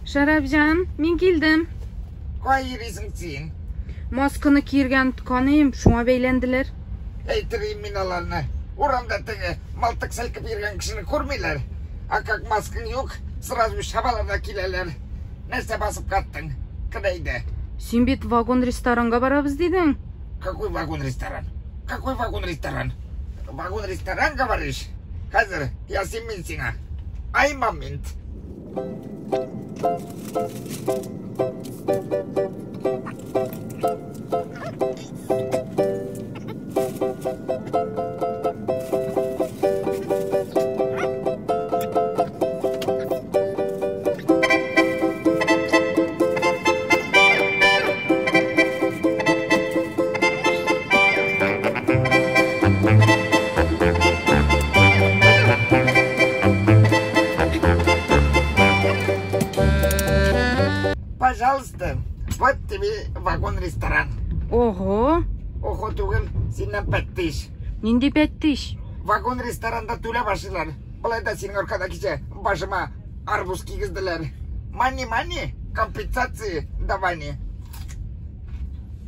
Шәрәпҗан, мин килдем. Кая йөрисең син? Масканы киергә онытканыем, шуңа бәйләнделәр. Әйтерим мин аларны. Урамда теге мылтык селкеп йөргән кешене күрмиләр. А как маскаң юк, сразу чабалар да киләләр. Нәрсә басып каттың? Кер әйдә. Син бит вагон-ресторанга барабыз дидең. Какой вагон-ресторан? Какой вагон-ресторан? Вагон-ресторан, говоришь? Хәзер ясыйм мин сиңа. Ай момент. Пожалуйста, вот тебе вагон-ресторан. Ого! Ого түгел, синнән 5000. Нинди 5000? Вагон-ресторанда түләп ашыйлар. Болай да синең аркада кичә башыма арбуз кигезделәр. Мани-мани, компенсации давани.